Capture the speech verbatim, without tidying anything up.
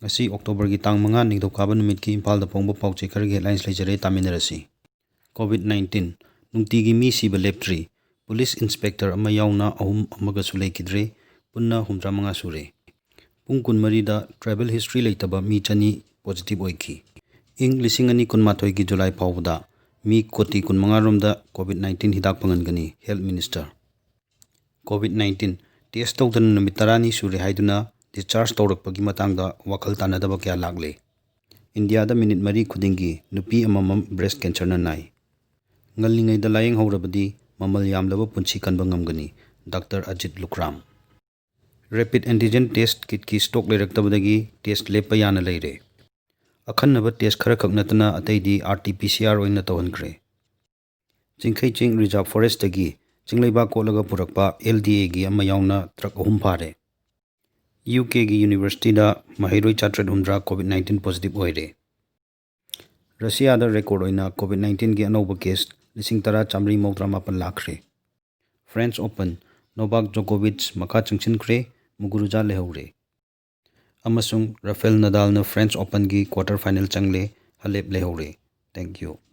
ꯉꯁꯤ ꯑꯣꯛꯇꯣꯕꯔꯒꯤ ꯇꯥꯡ ꯃꯉꯥ, ꯅꯤꯡꯊꯧꯀꯥꯕ ꯅꯨꯃꯤꯠꯀꯤ ꯏꯝꯐꯥꯜꯗ ꯐꯣꯡꯕ ꯄꯥꯎꯆꯦ ꯈꯔꯒꯤ headlines ꯂꯩꯖꯔꯦ, ꯇꯥꯃꯤꯟꯅꯔꯁꯤ꯫ ꯀꯣꯚꯤꯗ ꯅꯥꯏꯟꯇꯤꯟ, ꯅꯨꯡꯇꯤꯒꯤ ꯃꯤ ꯁꯤꯕ ꯂꯦꯞꯇ꯭ꯔꯤ꯫ ꯄꯨꯂꯤꯁ ꯏꯟꯁꯄꯦꯛꯇꯔ ꯑꯃ ꯌꯥꯎꯅ ꯑꯍꯨꯝ ꯑꯃꯒꯁꯨ ꯂꯩꯈꯤꯗ꯭ꯔꯦ꯫ ꯄꯨꯟꯅ ꯍꯨꯝꯗ꯭ꯔꯥ ꯃꯉꯥ ꯁꯨꯔꯦ꯫ ꯄꯨꯡ ꯀꯨꯟꯃꯔꯤꯗ travel history ꯂꯩꯇꯕ ꯃꯤ ꯆꯅꯤ positive ꯑꯣꯏꯈꯤ꯫ ꯏꯪ ꯂꯤꯁꯤꯡ ꯑꯅꯤ ꯀꯨꯟꯃꯥꯊꯣꯏꯒꯤ ꯖꯨꯂꯥꯏ ꯐꯥꯎꯕꯗ ꯃꯤ ꯀꯣꯇꯤ ꯀꯨꯟꯃꯉꯥ ꯔꯣꯝꯗ ꯀꯣꯚꯤꯗ ꯅꯥꯏꯟꯇꯤꯟ ꯍꯤꯗꯥꯛ ꯐꯪꯍꯟꯒꯅꯤ, Health Minister꯫ COVID nineteen test ꯇꯧꯗꯅ ꯅꯨꯃꯤꯠ ꯇꯔꯥꯅꯤ ꯁꯨꯔꯦ ꯍꯥꯏꯗꯨꯅ discharge ꯇꯧꯔꯛꯄꯒꯤ ꯃꯇꯥꯡꯗ ꯋꯥꯈꯜ ꯇꯥꯅꯗꯕ ꯀꯌꯥ ꯂꯥꯛꯂꯦ꯫ ꯏꯟꯗꯤꯌꯥꯗ ꯃꯤꯅꯤꯠ ꯃꯔꯤ ꯈꯨꯗꯤꯡꯒꯤ ꯅꯨꯄꯤ ꯑꯃꯃꯝ breast cancerꯅ ꯅꯥꯏ꯫ ꯉꯜꯂꯤꯉꯩꯗ ꯂꯥꯌꯦꯡꯍꯧꯔꯕꯗꯤ ꯃꯃꯜ ꯌꯥꯝꯂꯕ ꯄꯨꯟꯁꯤ ꯀꯟꯕ ꯉꯝꯒꯅꯤ, ꯗꯥꯛꯇꯔ ꯑꯖꯤꯠ ꯂꯨꯈ꯭ꯔꯥꯝ꯫ Rapid antigen test kitꯀꯤ stock ꯂꯩꯔꯛꯇꯕꯗꯒꯤ test ꯂꯦꯞꯄ ꯌꯥꯅ ꯂꯩꯔꯦ꯫ ꯑꯈꯟꯅꯕ test ꯈꯔꯈꯛ ꯅꯠꯇꯅ ꯑꯇꯩꯗꯤ RT-PCR ꯑꯣꯏꯅ ꯇꯧꯍꯟꯈ꯭ꯔꯦ꯫ ꯆꯤꯡꯈꯩ ꯆꯤꯡ reserve forestꯇꯒꯤ ꯆꯤꯡꯂꯩꯕꯥꯛ ꯀꯣꯠꯂꯒ ꯄꯨꯔꯛꯄ LDAꯒꯤ ꯑꯃ ꯌꯥꯎꯅ truck ꯑꯍꯨꯝ ꯐꯥꯔꯦ꯫ UKꯒꯤ universityꯗ ꯃꯍꯩꯔꯣꯏ ꯆꯥꯇ꯭ꯔꯦꯠ ꯍꯨꯝꯗ꯭ꯔꯥ ꯀꯣꯚꯤꯗ ꯅꯥꯏꯟꯇꯤꯟ positive ꯑꯣꯏꯔꯦ꯫ ꯔꯁꯤꯌꯥꯗ record ꯑꯣꯏꯅ ꯀꯣꯚꯤꯗ ꯅꯥꯏꯟꯇꯤꯟꯒꯤ ꯑꯅꯧꯕ case ꯂꯤꯁꯤꯡ ꯇꯔꯥ ꯆꯥꯃꯔꯤ ꯃꯧꯗ꯭ꯔꯥ ꯃꯥꯄꯟ ꯂꯥꯛꯈ꯭ꯔꯦ꯫ French Open, ꯅꯣꯚꯥꯛ ꯖꯣꯀꯣꯚꯤꯆ ꯃꯈꯥ ꯆꯪꯁꯤꯟꯈ꯭ꯔꯦ, ꯃꯨꯒꯨꯔꯨꯖꯥ ꯂꯩꯍꯧꯔꯦ꯫ ꯑꯃꯁꯨꯡ ꯔꯐꯦꯜ ꯅꯗꯥꯜꯅ French Openꯒꯤ quarter final ꯆꯪꯂꯦ, ꯍꯂꯦꯞ ꯂꯩꯍꯧꯔꯦ꯫ Thank you꯫